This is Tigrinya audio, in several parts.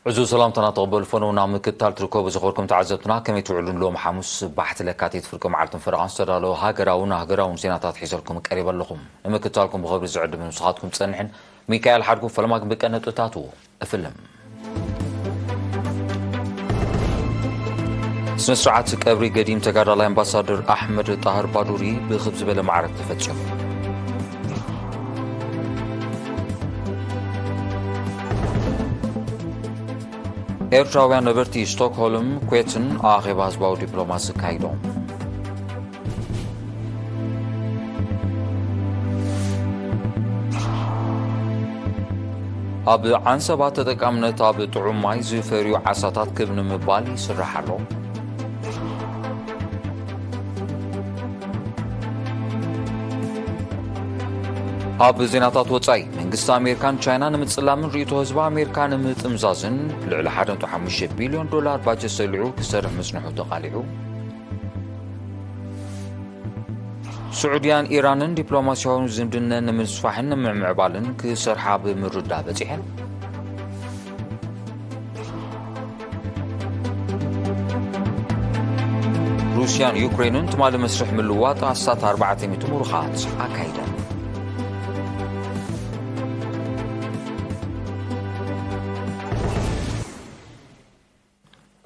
ዕዙዝ ሰላምታና ተቐበሉ ፈነውና ምክትታል ትርከቡ ዝኸበርኩም ተዓዘብትና፣ ከመይ ትውዕሉ? ሎም ሓሙስ ባሕቲ ለካቲት ፍርቂ መዓልትን ፈረቓን ዝተዳለወ ሃገራውን ሃገራውን ዜናታት ሒዘልኩም ቀሪበ ኣለኹም። ንምክትታልኩም ብኽብሪ ዝዕድም ንስኻትኩም ጸንሕን ሚካኤል ሓድጉ ፈለማ ግን ብቀነጥታቱ እፍልም። ስነ ስርዓት ቀብሪ ገዲም ተጋዳላይ ኣምባሳደር ኣሕመድ ጣህር ባዱሪ ብኽብ ዝበለ ማዕረግ ተፈጺሙ። ኤርትራውያን ነበርቲ ስቶክሆልም፣ ኩዌትን ኣኼባ ህዝባዊ ዲፕሎማሲ ኣካይዶም። ኣብ ዓንሰባ ተጠቃምነት ኣብ ጥዑም ማይ ዝፈርዩ ዓሳታት ክብ ንምባል ይስራሕ ኣሎ። ኣብ ዜናታት ወጻኢ፣ መንግስቲ ኣሜሪካን ቻይና ንምጽላምን ርእይቶ ህዝቢ ኣሜሪካ ንምጥምዛዝን ልዕሊ ሓደ ነጥቢ ሓሙሽተ ቢልዮን ዶላር ባጀት ሰሊዑ ክሰርሕ ምጽንሑ ተቓሊዑ። ስዑድያን ኢራንን ዲፕሎማስያዊ ዝምድነን ንምስፋሕን ንምምዕባልን ክሰርሓ ብምርዳእ በጺሐን። ሩስያን ዩክሬንን ትማሊ መስርሕ ምልዋጥ ኣስታት ኣርባዕተ ሚእቲ ምሩኻት ኣካይደን።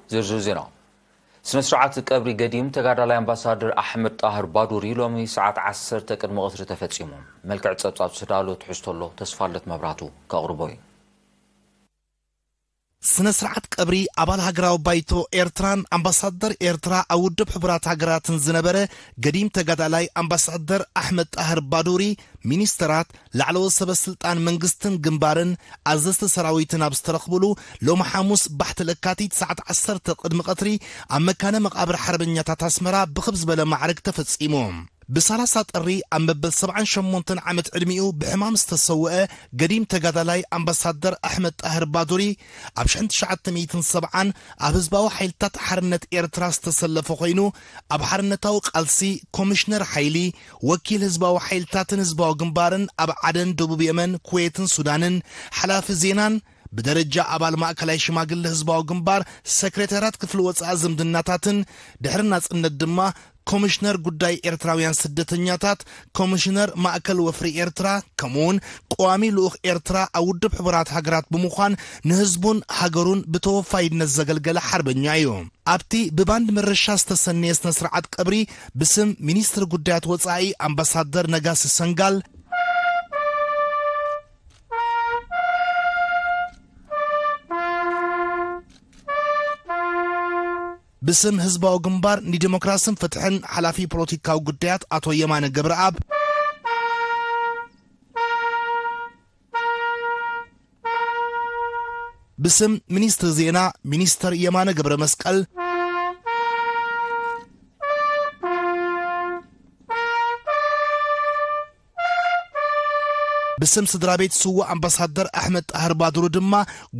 ዝርዝር ዜና። ስነ ስርዓት ቀብሪ ገዲም ተጋዳላይ ኣምባሳደር ኣሕመድ ጣህር ባዱሪ ሎሚ ሰዓት ዓሰርተ ቅድሚ ቀትሪ ተፈጺሙ። መልክዕ ጸብጻብ ዝተዳሎ ትሕዝቶ ኣሎ፣ ተስፋለት መብራቱ ከቕርቦ እዩ። ስነ ስርዓት ቀብሪ ኣባል ሃገራዊ ባይቶ ኤርትራን ኣምባሳደር ኤርትራ ኣብ ውድብ ሕቡራት ሃገራትን ዝነበረ ገዲም ተጋዳላይ ኣምባሳደር ኣሕመድ ጣህር ባዱሪ፣ ሚኒስተራት፣ ላዕለዎት ሰበ ስልጣን መንግስትን ግንባርን፣ ኣዘዝቲ ሰራዊትን ኣብ ዝተረኽብሉ ሎሚ ሓሙስ ባሕቲ ለካቲት ሰዓት ዓሰርተ ቅድሚ ቀትሪ ኣብ መካነ መቓብር ሓርበኛታት ኣስመራ ብኽብ ዝበለ ማዕርግ ተፈጺሙ። ብሰላሳ ጥሪ ኣብ መበል ሰብዓን ሸሞንተን ዓመት ዕድሚኡ ብሕማም ዝተሰውአ ገዲም ተጋዳላይ ኣምባሳደር ኣሕመድ ጣህር ባዱሪ፣ ኣብ ሽሕን ትሽዓተ ሚእትን ሰብዓን ኣብ ህዝባዊ ሓይልታት ሓርነት ኤርትራ ዝተሰለፈ ኮይኑ፣ ኣብ ሓርነታዊ ቃልሲ ኮሚሽነር ሓይሊ፣ ወኪል ህዝባዊ ሓይልታትን ህዝባዊ ግንባርን ኣብ ዓደን፣ ደቡብ የመን፣ ኩዌትን ሱዳንን፣ ሓላፊ ዜናን፣ ብደረጃ ኣባል ማእከላይ ሽማግለ ህዝባዊ ግንባር፣ ሰክሬታርያት ክፍሊ ወጻኢ ዝምድናታትን፣ ድሕሪ ናጽነት ድማ ኮሚሽነር ጉዳይ ኤርትራውያን ስደተኛታት፣ ኮሚሽነር ማእከል ወፍሪ ኤርትራ፣ ከምኡውን ቀዋሚ ልኡኽ ኤርትራ ኣብ ውድብ ሕቡራት ሃገራት ብምዃን ንህዝቡን ሃገሩን ብተወፋይነት ዘገልገለ ሓርበኛ እዩ። ኣብቲ ብባንድ መረሻ ዝተሰነየ ስነ ስርዓት ቀብሪ ብስም ሚኒስትሪ ጉዳያት ወጻኢ ኣምባሳደር ነጋሲ ሰንጋል፣ ብስም ህዝባዊ ግንባር ንዲሞክራስን ፍትሕን ሓላፊ ፖለቲካዊ ጉዳያት ኣቶ የማነ ገብረኣብ፣ ብስም ሚኒስትሪ ዜና ሚኒስተር የማነ ገብረ መስቀል፣ ብስም ስድራ ቤት ስዉእ ኣምባሳደር ኣሕመድ ጣህር ባድሩ ድማ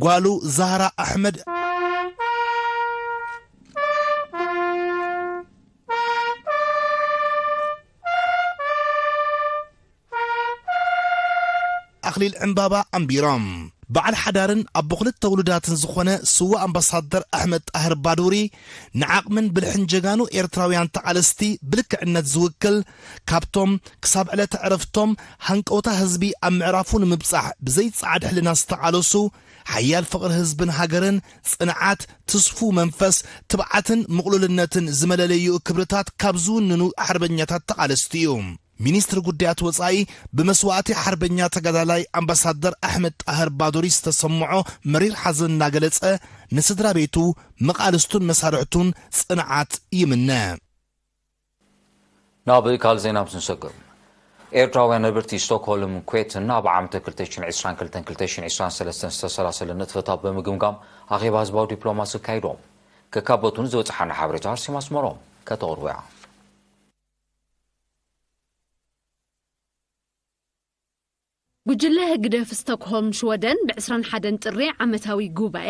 ጓሉ ዛህራ ኣሕመድ፣ ኣኽሊል ዕምባባ ኣንቢሮም። በዓል ሓዳርን ኣቦ ክልተ ውሉዳትን ዝኾነ ስዉእ ኣምባሳደር ኣሕመድ ጣህር ባዱሪ፣ ንዓቕምን ብልሕን ጀጋኑ ኤርትራውያን ተቓለስቲ ብልክዕነት ዝውክል፣ ካብቶም ክሳብ ዕለተ ዕረፍቶም ሃንቀውታ ህዝቢ ኣብ ምዕራፉ ንምብጻሕ ብዘይጸዓድ ሕልና ዝተቓለሱ፣ ሓያል ፍቕሪ ህዝብን ሃገርን፣ ጽንዓት፣ ትስፉው መንፈስ፣ ትብዓትን ምቕሉልነትን ዝመለለይኡ ክብርታት ካብ ዝውንኑ ሓርበኛታት ተቓለስቲ እዩ። ሚኒስትሪ ጉዳያት ወጻኢ ብመስዋእቲ ሓርበኛ ተጋዳላይ ኣምባሳደር ኣሕመድ ጣህር ባዱሪ ዝተሰምዖ መሪር ሓዘን እናገለጸ፣ ንስድራ ቤቱ፣ መቓልስቱን መሳርሕቱን ጽንዓት ይምነ። ናብ ካልእ ዜና ምስ ንሰግር፣ ኤርትራውያን ነበርቲ ስቶክሆልም ኩዌትን ኣብ ዓመተ ክልተ ሽሕን ዕስራን ክልተን ክልተ ሽሕን ዕስራን ሰለስተን ዝተሰላሰለ ንጥፈታት ብምግምጋም ኣኼባ ህዝባዊ ዲፕሎማሲ ኣካይዶም። ከካበቱን ዝበጽሓና ሓበሬታ ኣርሴማ ኣስመሮም ከተቕርቦ እያ። ጉጅለ ህግደፍ ስቶክሆልም ሽወደን ብ ዕስራን ሓደን ጥሪ ዓመታዊ ጉባኤ፣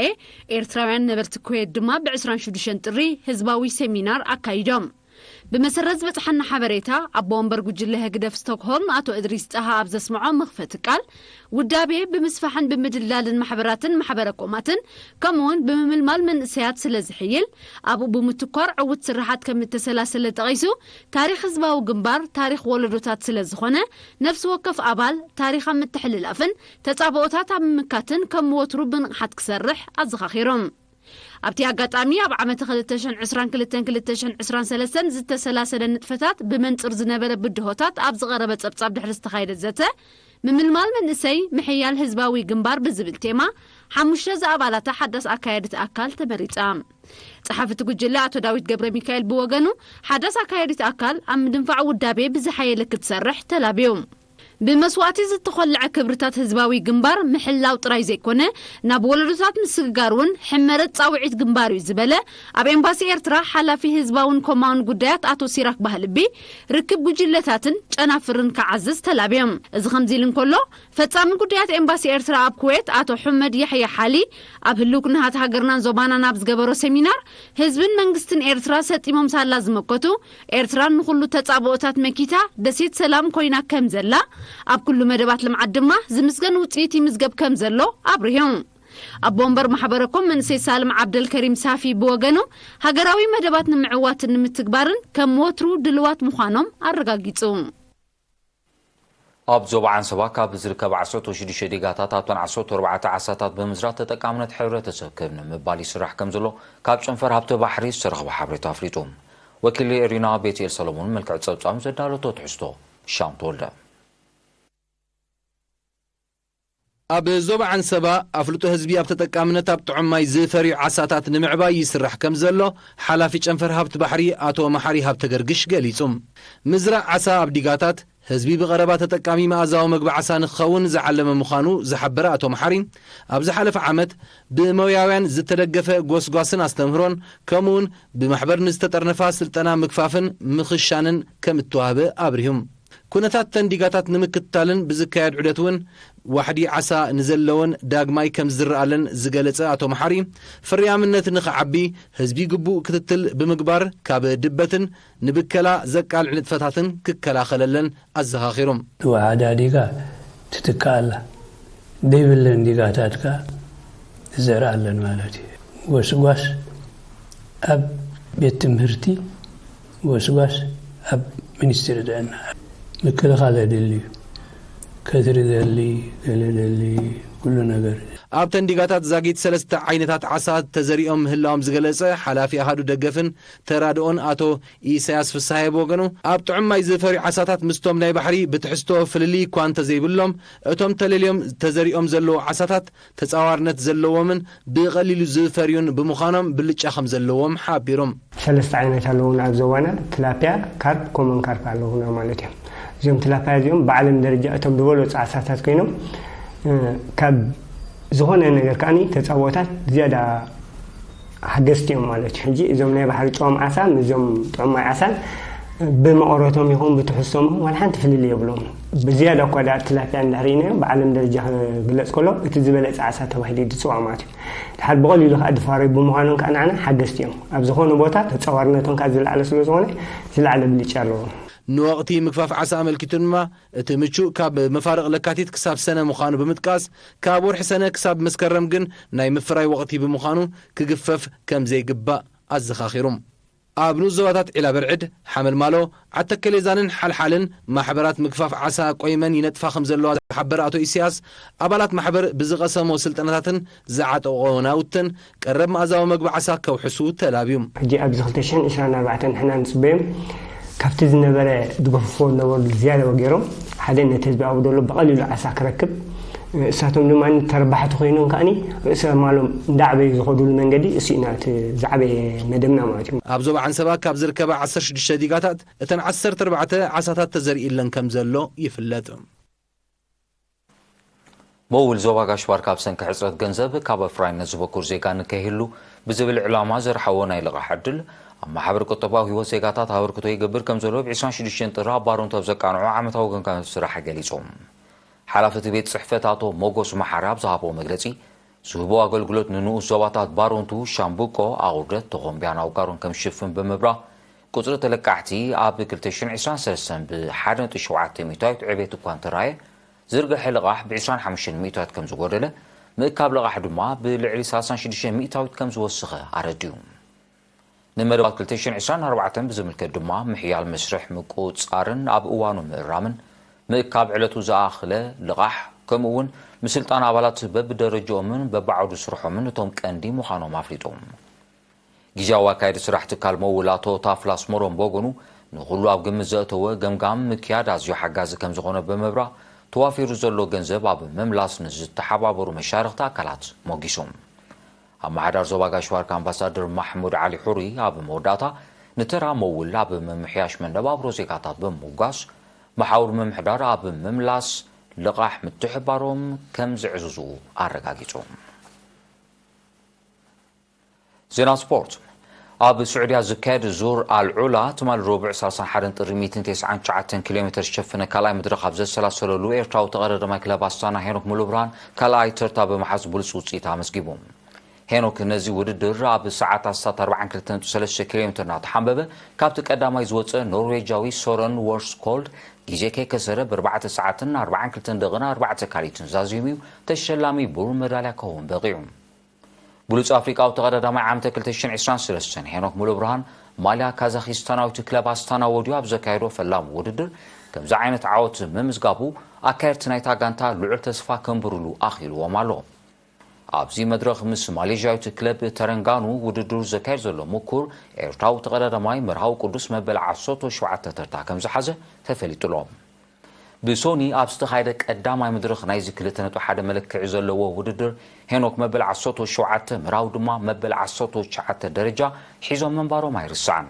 ኤርትራውያን ነበርቲ ኩዌት ድማ ብ ዕስራን ሽዱሽተን ጥሪ ህዝባዊ ሴሚናር ኣካይዶም። ብመሰረት ዝበጽሓና ሓበሬታ፣ ኣቦ ወንበር ጉጅለ ህግደፍ ስቶክሆልም ኣቶ እድሪስ ጣሃ ኣብ ዘስምዖ መኽፈቲ ቃል፣ ውዳቤ ብምስፋሕን ብምድልዳልን ማሕበራትን ማሕበረ ኮማትን፣ ከምኡውን ብምምልማል መንእሰያት ስለ ዝሕይል፣ ኣብኡ ብምትኳር ዕዉት ስራሓት ከም እተሰላሰለ ጠቒሱ፣ ታሪኽ ህዝባዊ ግንባር ታሪኽ ወለዶታት ስለ ዝኾነ፣ ነፍሲ ወከፍ ኣባል ታሪኽ ኣብ ምትሕልላፍን ተጻብኦታት ኣብ ምምካትን ከም ወትሩ ብንቕሓት ክሰርሕ ኣዘኻኺሮም። ኣብቲ ኣጋጣሚ፣ ኣብ ዓመተ ክልተ ሽሕን ዕስራን ክልተን ክልተ ሽሕን ዕስራን ሰለስተን ዝተሰላሰለ ንጥፈታት ብመንጽር ዝነበረ ብድሆታት ኣብ ዝቐረበ ጸብጻብ ድሕሪ ዝተኻየደ ዘተ፣ ምምልማል መንእሰይ ምሕያል ህዝባዊ ግንባር ብዝብል ቴማ፣ ሓሙሽተ ዝኣባላታ ሓዳስ ኣካያዲት ኣካል ተመሪጻ። ጸሓፊ እቲ ጉጅለ ኣቶ ዳዊት ገብረ ሚካኤል ብወገኑ፣ ሓዳስ ኣካያዲት ኣካል ኣብ ምድንፋዕ ውዳቤ ብዝሓየለ ክትሰርሕ ተላብዩ። ብመስዋእቲ ዝተኾልዐ ክብርታት ህዝባዊ ግንባር ምሕላው ጥራይ ዘይኮነ፣ ናብ ወለዶታት ምስግጋር እውን ሕመረት ጻውዒት ግንባር እዩ ዝበለ ኣብ ኤምባሲ ኤርትራ ሓላፊ ህዝባውን ኮማውን ጉዳያት ኣቶ ሲራክ ባህልቢ፣ ርክብ ጉጅለታትን ጨናፍርን ክዓዝዝ ተላብዮም። እዚ ከምዚ ኢሉ እንከሎ፣ ፈጻሚ ጉዳያት ኤምባሲ ኤርትራ ኣብ ኩዌት ኣቶ ሑመድ ያሕያ ሓሊ ኣብ ህልው ኩነታት ሃገርናን ዞባናን ኣብ ዝገበሮ ሰሚናር፣ ህዝብን መንግስትን ኤርትራ ሰጢሞም ሳላ ዝመከቱ፣ ኤርትራ ንኹሉ ተጻብኦታት መኪታ ደሴት ሰላም ኮይና ከም ዘላ፣ ኣብ ኩሉ መደባት ልምዓት ድማ ዝምስገን ውጽኢት ይምዝገብ ከም ዘሎ ኣብሪሁ። ኣቦ ወንበር ማሕበረ ኮም መንእሰይ ሳልም ዓብደልከሪም ሳፊ ብወገኑ፣ ሃገራዊ መደባት ንምዕዋትን ንምትግባርን ከም ወትሩ ድልዋት ምዃኖም ኣረጋጊጹ። ኣብ ዞባ ዓንሰባ ካብ ዝርከባ ዓሰርተ ሽዱሽተ ዲጋታት ኣብተን ዓሰርተ ኣርባዕተ ዓሳታት ብምዝራት ተጠቃምነት ሕብረተሰብ ክብ ንምባል ይስራሕ ከም ዘሎ ካብ ጨንፈር ሃብቲ ባሕሪ ዝተረኽበ ሓበሬታ ኣፍሊጡ። ወኪል ኤሪና ቤትኤል ሰሎሞን መልክዕ ጸብጻብ ዘዳለቶ ትሕዝቶ ሻም ተወልደ። ኣብ ዞባ ዓንሰባ ኣፍልጦ ህዝቢ ኣብ ተጠቃምነት ኣብ ጥዑም ማይ ዝፈርዩ ዓሳታት ንምዕባይ ይስራሕ ከም ዘሎ ሓላፊ ጨንፈር ሃብቲ ባሕሪ ኣቶ መሓሪ ሃብተ ገርግሽ ገሊጹ። ምዝራእ ዓሳ ኣብ ዲጋታት ህዝቢ ብቐረባ ተጠቃሚ መኣዛዊ መግቢ ዓሳ ንክኸውን ዝዓለመ ምዃኑ ዝሓበረ ኣቶ መሓሪ፣ ኣብ ዝሓለፈ ዓመት ብመውያውያን ዝተደገፈ ጎስጓስን ኣስተምህሮን ከምኡውን ብማሕበር ንዝተጠርነፋ ስልጠና ምክፋፍን ምኽሻንን ከም እተዋህበ ኣብሪሁ። ኩነታት ተን ዲጋታት ንምክትታልን ብዝካየድ ዑደት እውን ዋሕዲ ዓሳ ንዘለወን ዳግማይ ከም ዝዝረኣለን ዝገለጸ ኣቶ መሓሪ፣ ፍርያምነት ንኽዓቢ ህዝቢ ግቡእ ክትትል ብምግባር ካብ ድበትን ንብከላ ዘቃልዕ ንጥፈታትን ክከላኸለለን ኣዘኻኺሩ። ዋሕዳ ዲጋ ትትካእ ኣላ፣ ዘይብለን ዲጋታት ከኣ ትዘርኣለን ማለት እዩ። ጎስጓስ ኣብ ቤት ትምህርቲ፣ ጎስጓስ ኣብ ሚኒስትሪ ጥዕና። ምክልኻል የድሊ እዩ። ከትሪ ደሊ፣ ገለ ደሊ፣ ኩሉ ነገር። ኣብተን ዲጋታት ዛጊት ሰለስተ ዓይነታት ዓሳ ተዘሪኦም ምህላዎም ዝገለጸ ሓላፊ ኣሃዱ ደገፍን ተራድኦን ኣቶ ኢሳያስ ፍስሃየ ብወገኑ፣ ኣብ ጥዑም ማይ ዝፈርዩ ዓሳታት ምስቶም ናይ ባሕሪ ብትሕዝቶ ፍልልይ እኳ እንተዘይብሎም፣ እቶም ተለልዮም ተዘሪኦም ዘለዉ ዓሳታት ተጻዋርነት ዘለዎምን ብቐሊሉ ዝፈርዩን ብምዃኖም ብልጫ ከም ዘለዎም ሓቢሮም። ሰለስተ ዓይነት ኣለዉና ኣብ ዞባና፣ ትላፒያ፣ ካርፕ፣ ኮመን ካርፕ ኣለዉና ማለት እዮም። እዚኦም ትላፒያ እዚኦም ብዓለም ደረጃ እቶም ዝበለጹ ዓሳታት ኮይኖም፣ እ፣ ካብ ዝኾነ ነገር ከኣኒ ተጻብኦታት ዝያዳ ሓገዝቲ እዮም ማለት እዩ። ሕጂ እዞም ናይ ባሕሪ ጨዎም ዓሳ ምስዞም ጥዑም ማይ ዓሳን ብመቐረቶም ይኹን ብትሕዝቶም ይኹን ዋላ ሓንቲ ፍልልይ የብሎም። ብዝያዳ እኳ ደኣ ትላፒያ እንድሕር ርኢናዮ ብዓለም ደረጃ ክግለጽ ከሎ እቲ ዝበለጸ ዓሳ ተባሂሉ እዩ ዝጽዋዕ ማለት እዩ። ድሓር ብቐሊሉ ከኣ ዝፋረዩ ብምዃኖም ከኣ ንዓና ሓገዝቲ እዮም። ኣብ ዝኾነ ቦታ ተጻዋርነቶም ከኣ ዝለዓለ ስለ ዝኾነ ዝለዓለ ብልጫ ኣለዎም። ንወቕቲ ምግፋፍ ዓሳ ኣመልኪቱ ድማ እቲ ምቹእ ካብ መፋርቕ ለካቲት ክሳብ ሰነ ምዃኑ ብምጥቃስ፣ ካብ ወርሒ ሰነ ክሳብ መስከረም ግን ናይ ምፍራይ ወቕቲ ብምዃኑ ክግፈፍ ከም ዘይግባእ ኣዘኻኺሩ። ኣብ ንኡስ ዞባታት ዒላ በርዕድ፣ ሓመልማሎ፣ ዓተከሌዛንን ሓልሓልን ማሕበራት ምግፋፍ ዓሳ ቆይመን ይነጥፋ ከም ዘለዋ ዝሓበረ ኣቶ ኢሳያስ፣ ኣባላት ማሕበር ብዝቐሰሞ ስልጠናታትን ዝዓጠቖ ናውትን ቀረብ መኣዛዊ መግቢ ዓሳ ከውሕሱ ተላብዩ። ሕጂ ኣብዚ ክልተ ሽሕን ዕስራን ኣርባዕተን ንሕና ንጽበዮም ካብቲ ዝነበረ ዝገፍፎ ዝነበሩ ዝያዳ ገይሮም ሓደ ነቲ ህዝቢ ኣብኡ ዘሎ ብቐሊሉ ዓሳ ክረክብ፣ እሳቶም ድማ ተረባሕቲ ኮይኖም ከኣኒ ርእሰ ማሎም እንዳዕበዩ ዝኸዱሉ መንገዲ እሱ ኢና እቲ ዝዓበየ መደብና ማለት እዩ። ኣብ ዞባ ዓንሰባ ካብ ዝርከባ ዓሰርተ ሽዱሽተ ዲጋታት እተን ዓሰርተ ኣርባዕተ ዓሳታት ተዘሪእለን ከም ዘሎ ይፍለጥ። መውል ዞባ ጋሽ ባርካ ኣብ ሰንኪ ሕጽረት ገንዘብ ካብ ኣፍራይነት ዝበኩር ዜጋ ንከይህሉ ብዝብል ዕላማ ዘርሓዎ ናይ ልቓሕ ዕድል ኣብ ማሕበር ቁጠባዊ ህይወት ዜጋታት ኣበርክቶ ይገብር ከም ዘሎ ብ ዕስራን ሽዱሽተን ጥሪ ኣብ ባሮንቶ ኣብ ዘቃንዖ ዓመታዊ ገምጋም ስራሕ ገሊጾም። ሓላፊ እቲ ቤት ጽሕፈት ኣቶ ሞጎስ መሓሪ ኣብ ዝሃቦ መግለጺ፣ ዝህቦ ኣገልግሎት ንንኡስ ዞባታት ባሮንቱ፣ ሻምብቆ፣ ኣቑርደት፣ ተኾምቢያን ኣውጋሮን ከም ዝሽፍን ብምብራህ፣ ቁጽሪ ተለቃሕቲ ኣብ ክልተ ሽሕን ዕስራን ሰለስተን ብ ሓደ ነጥቢ ሸውዓተ ሚእታዊት ዕቤት እኳ እንተረኣየ፣ ዝርግሐ ልቓሕ ብ ዕስራን ሓሙሽተን ሚእታዊት ከም ዝጎደለ፣ ምእካብ ልቓሕ ድማ ብልዕሊ ሰላሳን ሽዱሽተን ሚእታዊት ከም ዝወሰኸ ኣረዲኡ። ንመደባት ክልተ ሽሕን ዕስራን ኣርባዕተን ብዝምልከት ድማ፣ ምሕያል መስርሕ ምቁጽጻርን ኣብ እዋኑ ምእራምን፣ ምእካብ ዕለቱ ዝኣኽለ ልቓሕ፣ ከምኡ እውን ምስልጣን ኣባላት በብደረጃኦምን በብዓውዲ ስርሖምን እቶም ቀንዲ ምዃኖም ኣፍሊጡ። ግዜያዊ ኣካየዲ ስራሕ ትካል መውል ኣቶ ታፍላስ ሞሮን ብወገኑ፣ ንኹሉ ኣብ ግምት ዘእተወ ገምጋም ምክያድ ኣዝዩ ሓጋዚ ከም ዝኾነ ብምብራህ፣ ተዋፊሩ ዘሎ ገንዘብ ኣብ ምምላስ ንዝተሓባበሩ መሻርኽቲ ኣካላት ሞጊሱ። ኣመሓዳር ዞባ ጋሽ ባርካ ኣምባሳደር ማሕሙድ ዓሊ ሑሪ ኣብ መወዳእታ፣ ንተራ መውል ኣብ ምምሕያሽ መነባብሮ ዜጋታት ብምውጋስ፣ መሓውር ምምሕዳር ኣብ ምምላስ ልቓሕ ምትሕባሮም ከም ዝዕዝዙ ኣረጋጊጹ። ዜና ስፖርት። ኣብ ስዑድያ ዝካየድ ዙር ኣልዑላ ትማሊ ረቡዕ ሰላሳን ሓደን ጥሪ ሚእትን ተስዓን ትሽዓተን ኪሎ ሜትር ዝሸፈነ ካልኣይ መድረኽ ኣብ ዘሰላሰለሉ፣ ኤርትራዊ ተቐዳዳማይ ክለብ ኣስታና ሄኖክ ሙሉብርሃን ካልኣይ ተርታ ብምሓዝ ብሉጽ ውጽኢት ኣመዝጊቡ። ሄኖክ ነዚ ውድድር ኣብ ሰዓት ኣስታት ኣርባዓን ክልተን ነጥቢ ሰለስተ ኪሎ ሜትር እናተሓንበበ፣ ካብቲ ቀዳማይ ዝወጸ ኖርዌጃዊ ሶረን ዎርስኮልድ ግዜ ከይከሰረ ብኣርባዕተ ሰዓትን ኣርባዓን ክልተን ደቂቕን ኣርባዕተ ካልኢትን ዛዚሙ እዩ ተሸላሚ ብሩር መዳልያ ክኸውን በቒዑ። ብሉጽ ኣፍሪቃዊ ተቐዳዳማይ ዓመተ ክልተ ሽሕን ዕስራን ሰለስተን ሄኖክ ሙሉብርሃን ማልያ ካዛኺስታናዊት ክለብ ኣስታና ወድዩ ኣብ ዘካየዶ ፈላሚ ውድድር ከምዚ ዓይነት ዓወት ምምዝጋቡ፣ ኣካየድቲ ናይታ ጋንታ ልዑል ተስፋ ከንብሩሉ ኣኽኢልዎም ኣሎ። ኣብዚ መድረኽ ምስ ማሌዥያዊት ክለብ ተረንጋኑ ውድድሩ ዘካየድ ዘሎ ምኩር ኤርትራዊ ተቐዳዳማይ መርሃዊ ቅዱስ መበል ዓሰርተ ሸውዓተ ተርታ ከም ዝሓዘ ተፈሊጡ ኣሎ። ብሶኒ ኣብ ዝተኻየደ ቀዳማይ መድረኽ ናይዚ ክልተ ነጥቢ ሓደ መለክዒ ዘለዎ ውድድር፣ ሄኖክ መበል ዓሰርተ ሸውዓተ፣ መርሃዊ ድማ መበል ዓሰርተ ትሽዓተ ደረጃ ሒዞም ምንባሮም ኣይርሳዕን።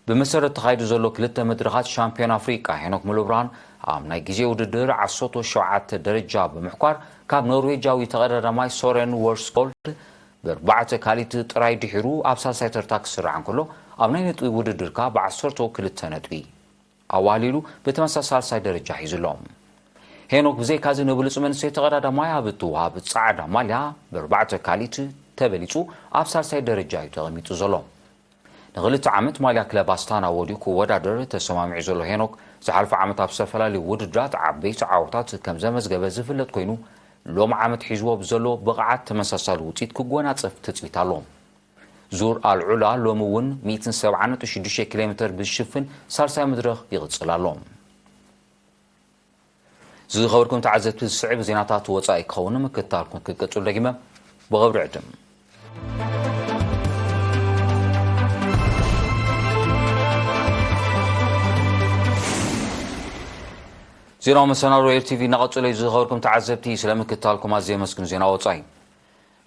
ብመሰረት ተኻይዱ ዘሎ ክልተ መድረኻት፣ ሻምፒዮን ኣፍሪቃ ሄኖክ ሙሉብርሃን ኣብ ናይ ግዜ ውድድር ዓሰርተ ሸውዓተ ደረጃ ብምሕኳር፣ ካብ ኖርዌጃዊ ተቐዳዳማይ ሶረን ዎርስኮልድ ብኣርባዕተ ካልኢት ጥራይ ድሒሩ ኣብ ሳልሳይ ተርታ ክስራዕ እንከሎ፣ ኣብ ናይ ነጥቢ ውድድር ከኣ ብዓሰርተ ክልተ ነጥቢ ኣዋሊሉ ብተመሳሳሊ ሳልሳይ ደረጃ ሒዙ ኣሎ። ሄኖክ ብዘይካዚ ንብሉጽ መንእሰይ ተቐዳዳማይ ኣብ እትወሃብ ጻዕዳ ማልያ ብኣርባዕተ ካልኢት ተበሊጹ ኣብ ሳልሳይ ደረጃ እዩ ተቐሚጡ ዘሎ። ንኽልተ ዓመት ማልያ ክለብ ኣስታና ወዲኡ ክወዳደር ተሰማሚዑ ዘሎ ሄኖክ፣ ዝሓለፈ ዓመት ኣብ ዝተፈላለዩ ውድድራት ዓበይቲ ዓወታት ከም ዘመዝገበ ዝፍለጥ ኮይኑ፣ ሎም ዓመት ሒዝዎ ብዘሎ ብቕዓት ተመሳሳሊ ውጽኢት ክጎናጸፍ ትጽቢት ኣሎ። ዙር ኣልዑላ ሎሚ እውን ሚእትን ሰብዓን ነጥቢ ሽዱሽተ ኪሎ ሜትር ብዝሽፍን ሳልሳይ መድረኽ ይቕጽል ኣሎ። ዝኸበርኩም ተዓዘብቲ፣ ዝስዕብ ዜናታት ወጻኢ ክኸውን ምክትታልኩም ክቅጽል ደጊመ ብኽብሪ ዕድም። ዜናዊ መሰናዶ ኤር ቲቪ እናቐጸለ እዩ። ዝኸበርኩም ተዓዘብቲ፣ ስለ ምክትታልኩም ኣዝየ የመስግን። ዜና ወጻኢ።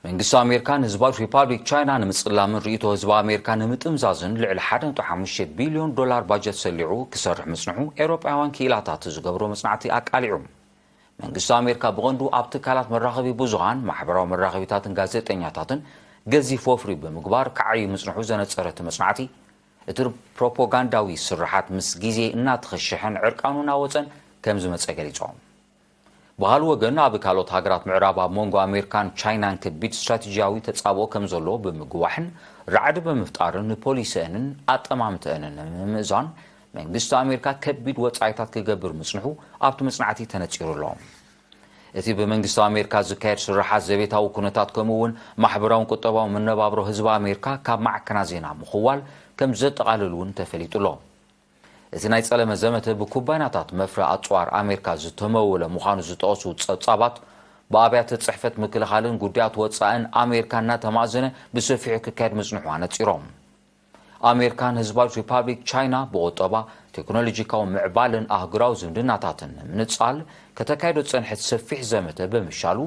መንግስቲ ኣሜሪካ ንህዝባዊት ሪፓብሊክ ቻይና ንምጽላምን ርእይቶ ህዝቢ ኣሜሪካ ንምጥምዛዝን ልዕሊ ሓደ ነጥቢ ሓሙሽተ ቢልዮን ዶላር ባጀት ሰሊዑ ክሰርሕ ምጽንሑ ኤውሮጳውያን ክኢላታት ዝገብሮ መጽናዕቲ ኣቃሊዑ። መንግስቲ ኣሜሪካ ብቐንዱ ኣብ ትካላት መራኸቢ ብዙሃን፣ ማሕበራዊ መራኸቢታትን ጋዜጠኛታትን ገዚፍ ወፍሪ ብምግባር ክዓዩ ምጽንሑ ዘነጸረ እቲ መጽናዕቲ፣ እቲ ፕሮፓጋንዳዊ ስርሓት ምስ ግዜ እናተኸሸሐን ዕርቃኑ እናወጸን ከም ዝመጸ ገሊጾም። ብኻልእ ወገን፣ ኣብ ካልኦት ሃገራት ምዕራብ ኣብ መንጎ ኣሜሪካን ቻይናን ከቢድ ስትራቴጂያዊ ተጻብኦ ከም ዘሎ ብምግዋሕን ራዕዲ ብምፍጣርን ንፖሊሲአንን ኣጠማምተአንን ንምምእዛን መንግስቲ ኣሜሪካ ከቢድ ወጻኢታት ክገብር ምጽንሑ ኣብቲ መጽናዕቲ ተነጺሩ ኣሎ። እቲ ብመንግስቲ ኣሜሪካ ዝካየድ ስርሓት ዘቤታዊ ኩነታት ከምኡ እውን ማሕበራውን ቁጠባውን መነባብሮ ህዝቢ ኣሜሪካ ካብ ማዕከናት ዜና ምኽዋል ከም ዘጠቓልል እውን ተፈሊጡ ኣሎ። እቲ ናይ ጸለመ ዘመተ ብኩባንያታት መፍረ ኣጽዋር ኣሜሪካ ዝተመወለ ምዃኑ ዝጠቐሱ ጸብጻባት፣ ብኣብያተ ጽሕፈት ምክልኻልን ጉዳያት ወጻእን ኣሜሪካ እናተማእዘነ ብሰፊሑ ክካየድ ምጽንሑ ኣነጺሮም። ኣሜሪካን ህዝባዊት ሪፓብሊክ ቻይና ብቑጠባ፣ ቴክኖሎጂካዊ ምዕባለን ኣህጉራዊ ዝምድናታትን ንምንጻል ከተካይዶ ዝጸንሐት ሰፊሕ ዘመተ ብምሻሉ፣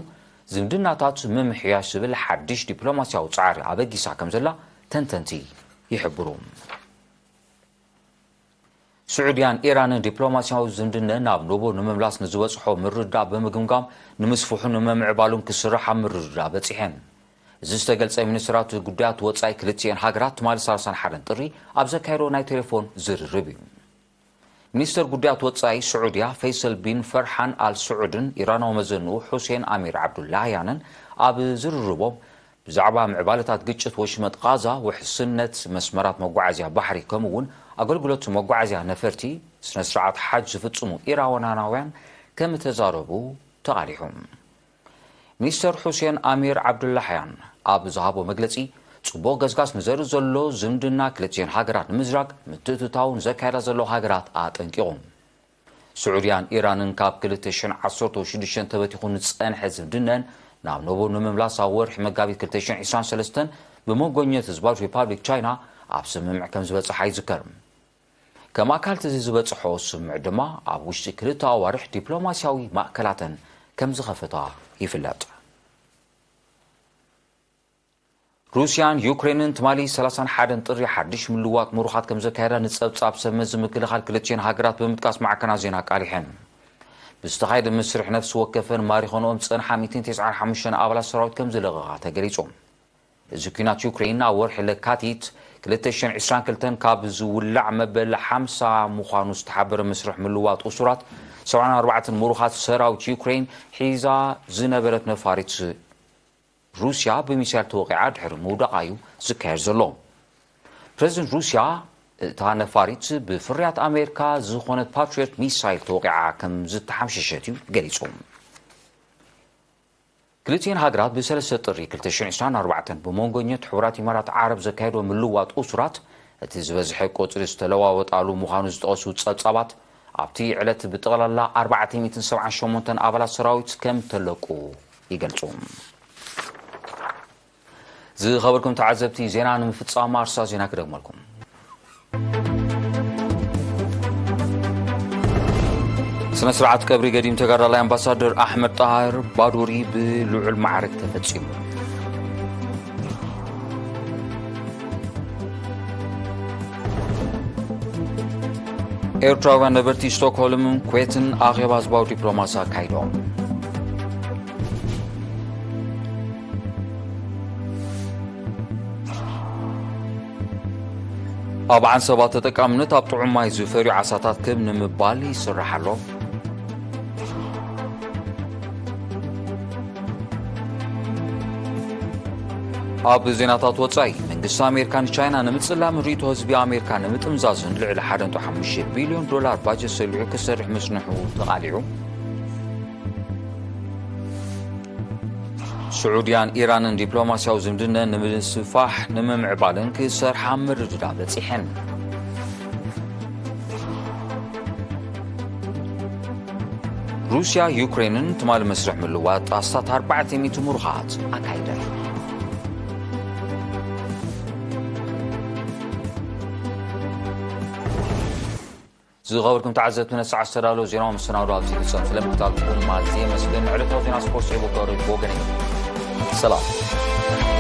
ዝምድናታት ምምሕያሽ ዝብል ሓድሽ ዲፕሎማስያዊ ጻዕሪ ኣበጊሳ ከም ዘላ ተንተንቲ ይሕብሩ። ስዑድያን ኢራንን ዲፕሎማስያዊ ዝምድነን ናብ ንቡር ንምምላስ ንዝበጽሖ ምርድዳእ ብምግምጋም፣ ንምስፍሑን ንምምዕባሉን ክስራሕ ኣብ ምርድዳእ በጺሐን። እዚ ዝተገልጸ፣ ሚኒስትራት ጉዳያት ወጻኢ ክልቲኤን ሃገራት ትማሊ ሰላሳን ሓደን ጥሪ ኣብ ዘካየዶ ናይ ቴሌፎን ዝርርብ እዩ። ሚኒስተር ጉዳያት ወጻኢ ስዑድያ ፈይሰል ቢን ፈርሓን ኣል ስዑድን ኢራናዊ መዘንኡ ሑሴን ኣሚር ዓብዱላህያንን ኣብ ዝርርቦም፣ ብዛዕባ ምዕባለታት ግጭት ወሽመጥ ቓዛ፣ ውሕስነት መስመራት መጓዓዝያ ባሕሪ፣ ከምኡ እውን ኣገልግሎት መጓዓዝያ ነፈርቲ፣ ስነ ስርዓት ሓጅ ዝፍጽሙ ኢራናውያን ከም እተዛረቡ ተቓሊሑ። ሚኒስተር ሑሴን ኣሚር ዓብዱላሕያን ኣብ ዝሃቦ መግለጺ፣ ጽቡቕ ገስጋስ ንዘርኢ ዘሎ ዝምድና ክልቲኤን ሃገራት ንምዝራግ ምትእትታውን ዘካየዳ ዘለዋ ሃገራት ኣጠንቂቑ። ስዑድያን ኢራንን ካብ ክልተ ሽሕን ዓሰርተ ሽዱሽተን ተበቲኹ ንጸንሐ ዝምድነን ናብ ነቡር ንምምላስ ኣብ ወርሒ መጋቢት ክልተ ሽሕን ዕስራን ሰለስተን ብመጎኘት ህዝባዊ ሪፓብሊክ ቻይና ኣብ ስምምዕ ከም ዝበጽሓ ይዝከር። ከም ኣካል እቲ ዝበጽሖ ስምምዕ ድማ ኣብ ውሽጢ ክልተ ኣዋርሕ ዲፕሎማስያዊ ማእከላተን ከም ዝኸፈታ ይፍለጥ። ሩስያን ዩክሬንን ትማሊ ሰላሳን ሓደን ጥሪ ሓድሽ ምልዋጥ ምሩኻት ከም ዘካየዳ ንጸብጻብ ሰብ መዚ ምክልኻል ክልቲኤን ሃገራት ብምጥቃስ ማዕከናት ዜና ኣቃሊሐን። ብዝተኻየደ መስርሕ ነፍሲ ወከፈን ማሪኾንኦም ዝጸንሓ ሚእትን ተስዓን ሓሙሽተን ኣባላት ሰራዊት ከም ዝለቐቓ ተገሊጹ። እዚ ኲናት ዩክሬን ኣብ ወርሒ ለካቲት ክልተ ሽሕን ዕስራን ክልተን ካብ ዝውላዕ መበል ሓምሳ ምዃኑ ዝተሓበረ መስርሕ ምልዋጥ እሱራት ሰብዓን ኣርባዕተን ምሩኻት ሰራዊት ዩክሬን ሒዛ ዝነበረት ነፋሪት ሩስያ ብሚሳይል ተወቒዓ ድሕሪ ምውዳቓ እዩ ዝካየድ ዘሎ። ፕረዚደንት ሩስያ እታ ነፋሪት ብፍርያት ኣሜሪካ ዝኾነት ፓትሪዮት ሚሳይል ተወቒዓ ከም ዝተሓምሸሸት እዩ ገሊጹ። ክልቲኤን ሃገራት ብሰለስተ ጥሪ ክልተ ሽሕን ዕስራን ኣርባዕተን ብመንጎኘት ሕቡራት ኢማራት ዓረብ ዘካየዶ ምልዋጥ እሱራት እቲ ዝበዝሐ ቁጽሪ ዝተለዋወጣሉ ምዃኑ ዝጠቐሱ ጸብጻባት፣ ኣብቲ ዕለት ብጠቕላላ ኣርባዕተ ሚእትን ሰብዓን ሸሞንተን ኣባላት ሰራዊት ከም ተለቁ ይገልጹ። ዝኸበርኩም ተዓዘብቲ፣ ዜና ንምፍጻም ኣርሳ ዜና ክደግመልኩም። ስነ ስርዓት ቀብሪ ገዲም ተጋዳላይ ኣምባሳደር ኣሕመድ ጣሃር ባዱሪ ብልዑል ማዕረግ ተፈጺሙ። ኤርትራውያን ነበርቲ ስቶክሆልምን ኩዌትን ኣኼባ ህዝባዊ ዲፕሎማሲ ኣካይዶም። ኣብ ዓንሰባ ተጠቃምነት ኣብ ጥዑም ማይ ዝፈርዩ ዓሳታት ክብ ንምባል ይስራሕ ኣሎ። ኣብ ዜናታት ወጻኢ፣ መንግስቲ ኣሜሪካ ንቻይና ንምጽላምን ርእይቶ ህዝቢ ኣሜሪካ ንምጥምዛዝን ልዕሊ ሓደ ነጥቢ ሓሙሽተ ቢልዮን ዶላር ባጀት ሰሊዑ ክሰርሕ ምጽንሑ ተቓሊዑ። ስዑድያን ኢራንን ዲፕሎማስያዊ ዝምድነን ንምስፍፋሕ ንምምዕባልን ክሰርሓ ምርድዳእ በጺሐን። ሩስያ ዩክሬንን ትማሊ መስርሕ ምልዋጥ ኣስታት ኣርባዕተ ሚእቲ ምሩኻት ኣካይደን። ዝኸበርኩም ተዓዘብቲ፣ ነቲ ሰዓት ዝተዳለወ ዜናዊ መሰናዶ ኣብዚ ይፍጸም። ስለምክታልኩም ኣዝየ የመስግን። ዕለታዊ ዜና ስፖርት ጽሒፉ ክቐርብ ብወገነይ። ሰላም።